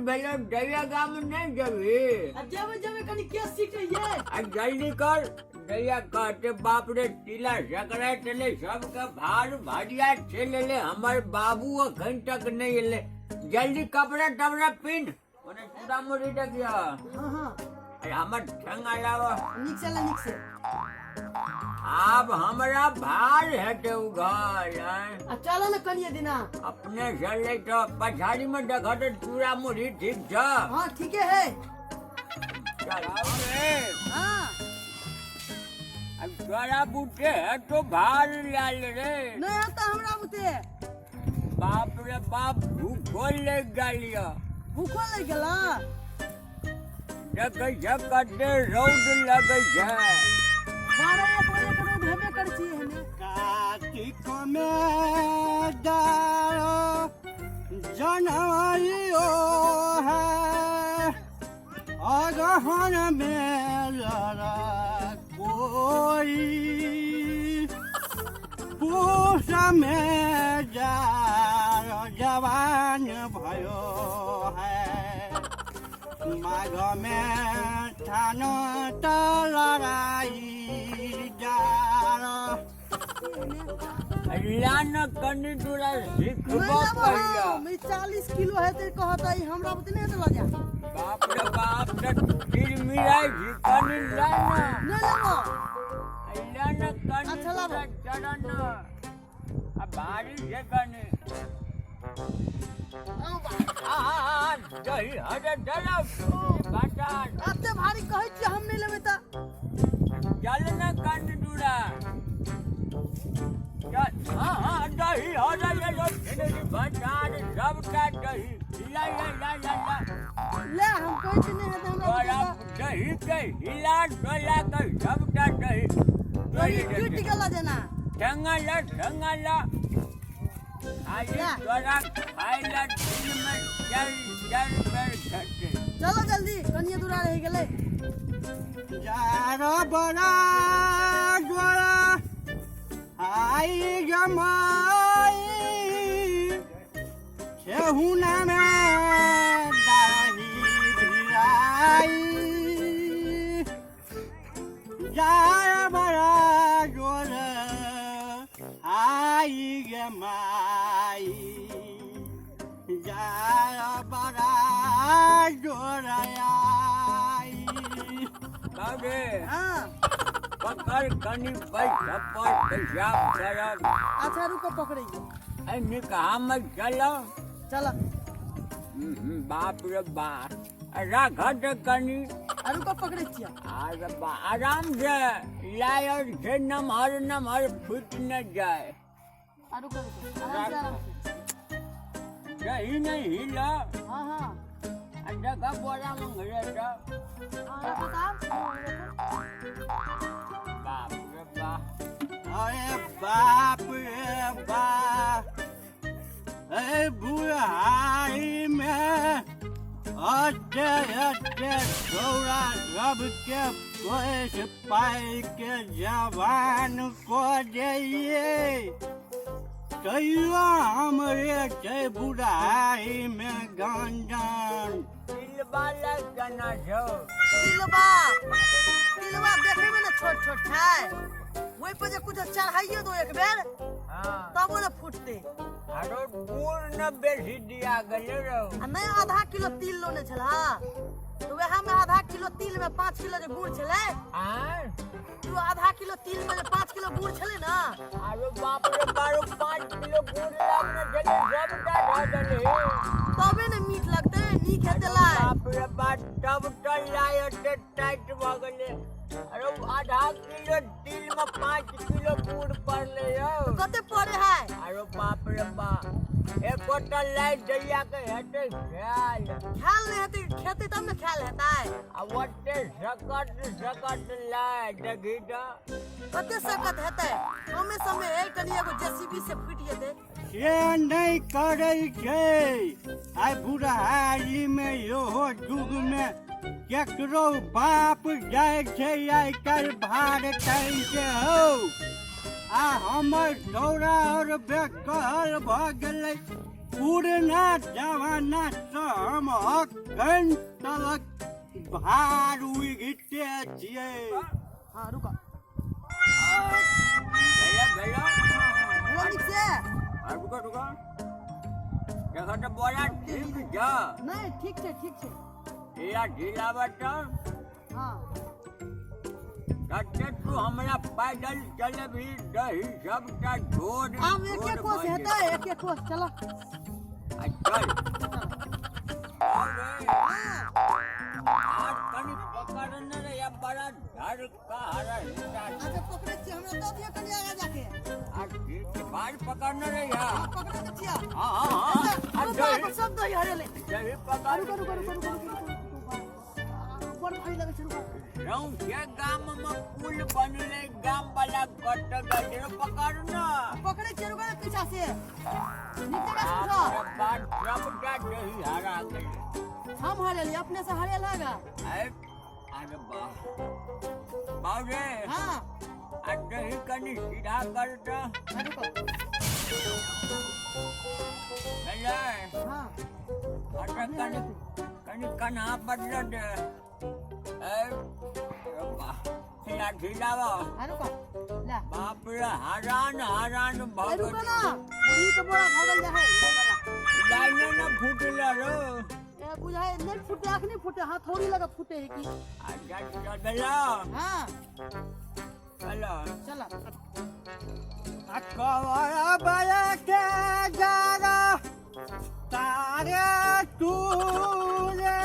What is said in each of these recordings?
भेलो दैया गाम नहि जेबही? आ जेबै जेबै, कनी केस सीट ये। आ जल्दी कर, दैया कहते बाप रे तिला सकराइत एलै, सबके भार भरिया चलि एलै, हमर बाबू अखन तक नहि एलै। जल्दी कपड़ा तपड़ा पिन्ह, ओने चूड़ा मुड़ी देखियो। हाँ हाँ। अरे हमर ठेंगा लाबऽ। नीक से ला, नीक से। आब हमरा भार हेतै उघल, आँय? आ चलो ने कनिए दिना। अपने चलै तऽ पछाड़ी में देखऽ तऽ चूड़ा मुड़ी ठीक छ? हाँ, ठीके है। चल आउ रे। हाँ। अब तोरा बुते है तो भार लाल रे। नहीं आता हमरा बुते। बाप रे बाप, भूखो लग गेलियो। भूखो लग गेला? देखै छ कते रौद लगै छै। 12-1 बजे के रौद हेबे करै छै एहने। कार्तिक में डार जनवरियो है, अगहन में लड़ा कोई, पूस में जार जवान भयो है, माघ में थान लड़ाई जार। ला न कनी तोरा सिखबो नहीं लेबो। पहिले। हम ई 40 किलो हेतै कहतै, हमरा बुते नहि हेतै, लऽ जा। बाप रे बाप, तऽ चिरमिराइ छी, कनी ला न। नहीं लेबो। ला न कनी। अच्छा, लाबो। तोरा चढ़ न, आ भारी छै कनी। आउ बा। आ दही हरे डरब बाटा। एते भारी कहै छियै, हम नहि लेबै तऽ। चल न कनी दूरा चल। हाँ हाँ, दही हरे ले लो, छिनरी भंडार सबटा दही ला ला ला ला ला। ले, हम कहै छी नहि हेतै हमरा तोरा बुते। दही के हिला डोला के सबटा दही तऽ तोड़ि टूटि देतै। गेल जेना। ठेंगा ला, ठेंगा ला। खाली ला। तोरा खाय ला दिन में चारि चारि बेर खेतै। चलो जल्दी, कनिए दूरा रहि गेलै। जार बड़ा जोड़ा आई जमाई, ठेहुना में दाही भिराई, जार बड़ा जोर आई गमाई, जार बड़ा जोर आई। बाबे। हाँ। पकड़ कनी, बैठ पर पेशाब करब। अच्छा रुको, पकड़ै छी। एहि निकाह में चलो। चल। बाप रे बाप, राखत कनी। आ रुको, पकड़ै छियै। अरे बा, आराम से लायर छै, नमहर नमहर, फूट न जाए। आ रुको रुको, आराम से, आराम से। सही नहीं हिला। हाँ हाँ। आ जगह बोरा मंगरे तो। हाँ, रखो तो आप, रखो। बाप रे बाप। अरे बाप रे बाप, ए बुढ़ाई में अते अते छौड़ा सबके पैस पाइ के जवान कऽ दैये, तैयो हमरे छै बुढ़ाई में गंजन। तिलबा लग केना छौ? तिलबा, तिलबा देखै में ने छोट छोट छै, ओहि पर जे कुछ चढ़ाइयो दो एक बेर, तब ओ ने फूटते। आरो गुड़ न बेसी दिया गेलै रौ। आ नहि, आधा किलो तिल लोने छलह तऽ वएह में आधा किलो तिल में 5 किलो जे गुड़ छलै। आँ? ओ आधा किलो तिल में जे 5 किलो गुड़ छलै ने। आरो बाप रे बाप, 5 किलो गुड़ लगने छलै, सबटा धऽ देलही। तबे ने मीठ लगतै, नीक हेतै लाइ। बाप रे बाप, तब तऽ लाइ एते टाइट भऽ गेलै। अरे आधा किलो तिल में 5 किलो गुड़ पड़लै यौ। कते पड़े है? अरे बाप रे बाप, एकोटा लाइ दैया के हेतै ख्याल? खायल नहि हेतै, खेतै तब ने खायल हेतै। आ ओते सकत सकत लाइ देखी तऽ। कते सकत हेतै? कमे समय है, कनि एगो जेसीबी से फूटि जेतै। से नहि करै छै। आइ बुढ़ारीमे इहो युगमे केकरो बाप जाइ छै आइ काल्हि भार टाइम के हौ, आ हमर दौरा आओर बेकहल भऽ गेलै। पुरना जमाना सँ हम अखन तलक भार उगिते छियै। हाँ रुको। भेलो भेलो। भेलो नीक से? आ, रुको रुको, देखो तऽ बोरा ठीक छ। नहीं, ठीक छै, ठीक छै। ढीला ढीला बता। हाँ। कते तू हमरा पैदल चलबही, दही सबटा झोर। आब एक एक कोस हेतै, एक एक कोस, चलो। आ चल। हाँ। आज कनि पकड़ने रे या बड़ा डर का हरा हिंसा। अच्छा, पकड़ै छियै, हमरा दऽ दिअ कनि आगाँ जाके। आ ठीक छै, बाल पकड़ने रे या। हाँ, पकड़ै तऽ छियै। हाँ हाँ हाँ आ अच्छा, दही सब दही हरेले। दही पकड़। रुको रुको रुको रुको रुको रुको, बड़ भारी लगै छै, रुको। रौंके गाम में पुल बनले, गाम वाला कट गल, पकड़ ना। पकड़ै छियै, रुको ने, पीछा से नीक जगह से उठो। बाप रे बाप, सबटा दही हरा गेलै। हम हरेली? अपने से हरेल हैगा। अरे अरे बाप बाप रे। हाँ। आ दही कनि सीधा कर तऽ। हाँ, रुको। भेलै? हाँ। अच्छा, कनि कनि कन्हा बदल दे। ए ढीला ढीला। हाँ, रुको ला। बाप रे, हरान हरान भऽ ए, रुको गेल। ना, मुरही के बोरा भगल जाइ है। लाइने न फूटल रो। ए, बुझाइ नहीं फूटे, अखनी फूटे, हाँ, थोड़ी लगा फूटे है की। अच्छा, चल, भेलो? हाँ। चलो। चल। आ कवर बड़ा के जागा तारे तूरे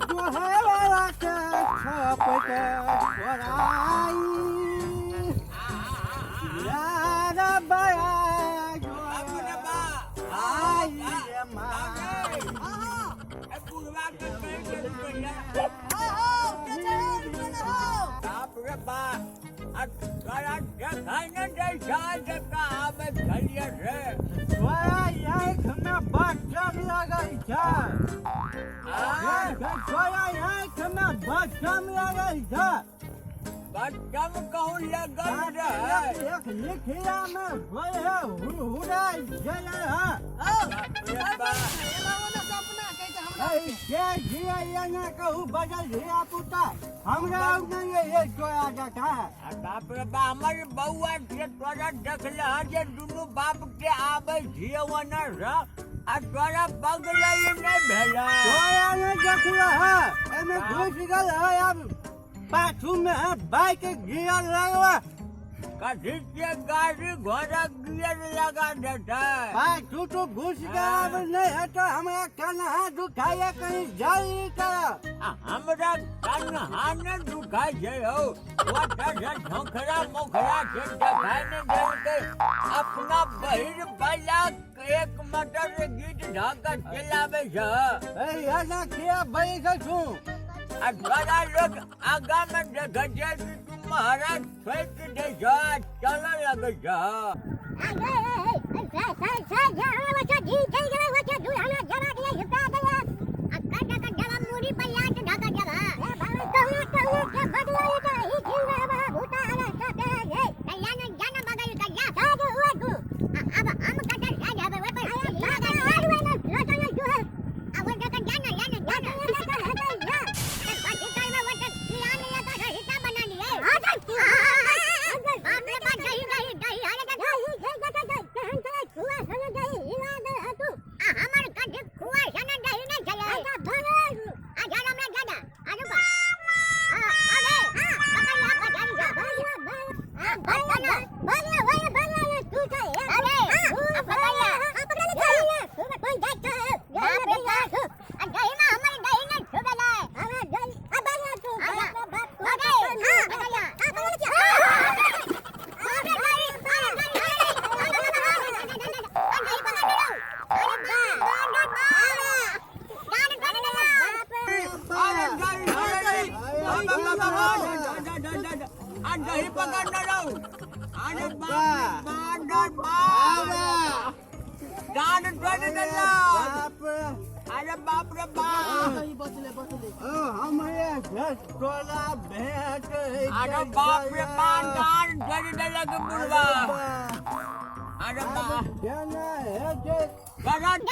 जोहे वाला के छप के छोड़ाई यार बड़ा बाप रे बाप। आई रे माई। हाँ हाँ। ए बुढ़वा के कहि के रुपैया। हाँ हाँ, के छै, रुको ना हो। बाप रे बाप, आ तोरा देखाइ न दै छ जकाँ आबै छलियै रे? तोरा आँखि में बच्चम लगै छै। आ तोरा आँखि में बच्चम लगै छै। बच्चम कहूँ लगल रहै? एक लिखिया में होय है हुरहुराइ गेलै है। हो। बाप रे बाप। एना ओना से अपना कहै छै हमरा। ऐ के झिया एना कहू बजल धिया पुता हमरा नहीं ये तोरा देखा। आ बाप रे बा, हमर बौआ के तोरा देखले हँ जे दुनू बाप के आबै छियै ओना सँ आ तोरा बगलै नहि भेलै? तोरा नहीं देखल है, एमे घुस गेल है, अब पाछू में है बाइक गियर लगवा। कथी के गाड़ी घोड़ा गियर लगा देतै? पाछू तो घुस गया, अब नहीं है तो हमरा कन्हा दुखाइए, कहीं जाई कर। आ हमरा कन्हा ने दुखाइ छै हौ, ओतऽ से झोंखरा मोखरा के देखाइ नहि देलकै, अपना बहिर बैला एक मटर गीत ढाका चलाबै छै। ए एना किया बैठ छू? आ तोरा लोक आगा मे देखै छै कि तू महाराज फेंक दै छ, चलऽ लगै छ। अरे दही, अरे दही, आ दही पकड़ने रहू। अरे बाप रे, बाप रे बाप, डांड तोड़ि देलक। बाप रे। अरे बाप रे बाप। दही बचले, बचले। ओ हमरे घर तोरा भेंट। अरे बाप रे बाप, डांड तोड़ि देलक बुढ़वा। अरे बा केना हेतै? करत।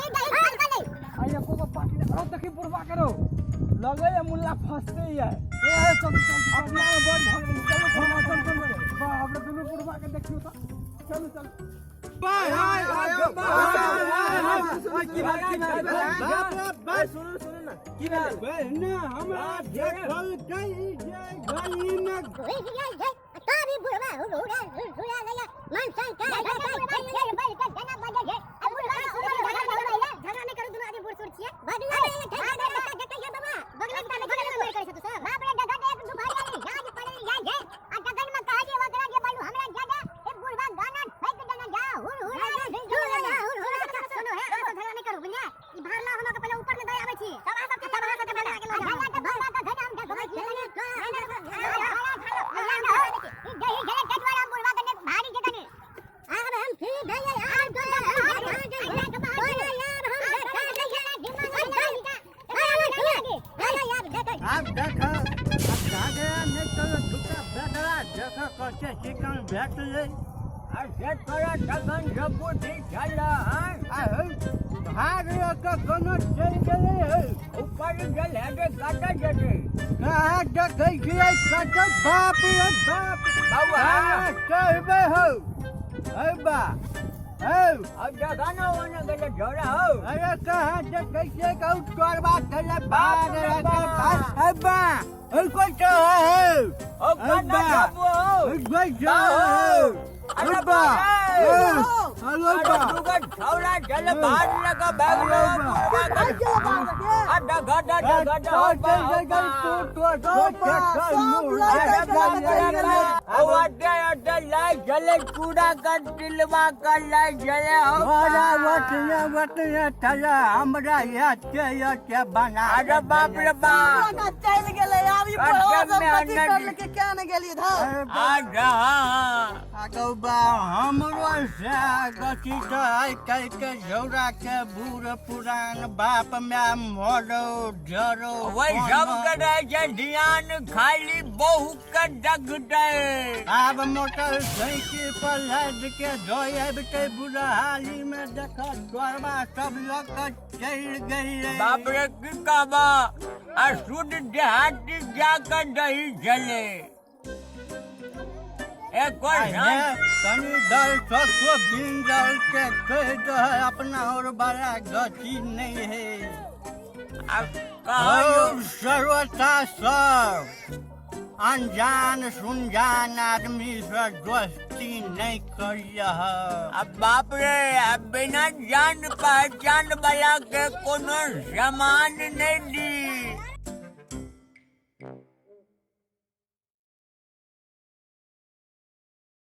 आइए को पार्टी और देखी बुढ़वा करो लगे है मुल्ला फंसते ही है। ए चल चल अपना में बड़ भर चलो चलो चल चल बाप रे, दुनू बुढ़वा के देखियो तो। चलो चल। की बात सुनो सुनो ना, की भेल? बहना हमरा देखल गई जे गली में। आब देख, आब घाघरा नहि चल झुका बेदरा देख कते चिकन भेटलै। आ से तोरा तखन से बुद्धि छल हँ? आ हौ भाग लऽ कऽ कोनो चलि गेलै हौ। ऊपर गेल हेतै, कतऽ जेतै? कहाँ देखै छियै कतऽ? बाप रे बाप। बौआ। कहाँ कहबै हौ? हौ बा हौ। अब देखा ना, ओने गेलै झोरा हौ। अरे कहाँ देखै छियै? कहू तोरबा छलै। बाप भाग रे लऽ कऽ बाप। भाग। हौ बा हौ, कोइ छै हौ? ओ कन्ना बा। बाबू हौ। हौ कोइ छै हौ? अरे हौ बा। बाप रे। हौ, हेलो अरे बा। दूगो छौड़ा चल भाग लगा भाग लगा बुढ़वा के। आ डगा डगा डगा हौ बा, हौ बा। ओ अड्डे अड्डे लाई चले चूड़ा का तिलवा का लाई चले हो हमरा याद बना। अरे बाप रे बाप। बुढ़वा चलि गेलै। आब ई बुढ़वा सब कथी करलकै, किया ने गेलियै धर। आ जा। बा हमरो से गति तऽ आइ काल्हिके झौरा के बूढ़ पुरान बाप माय मरो जरो। वही सब के रहे छै ध्यान, खाली बहु के जगतै। आब मोटर साइकिल पर लाद के धोइ अबिते बुढ़हाली में देख तोरबा सब लऽ कऽ चलि गेलै। बाप रे, की कहबा, आ शुद्ध देहाती जाकर दही चले एको हे, कनि दर्शक बिंदल के कहि दह, अपना और बड़ा गति नहीं है। आ कहियो। और सर्वथा सब अनजान सुनजान आदमी से दोस्ती नहीं करियह। अब बाप रे, अब बिना जान पहचान वाला के कोनो सामान नहीं दिया।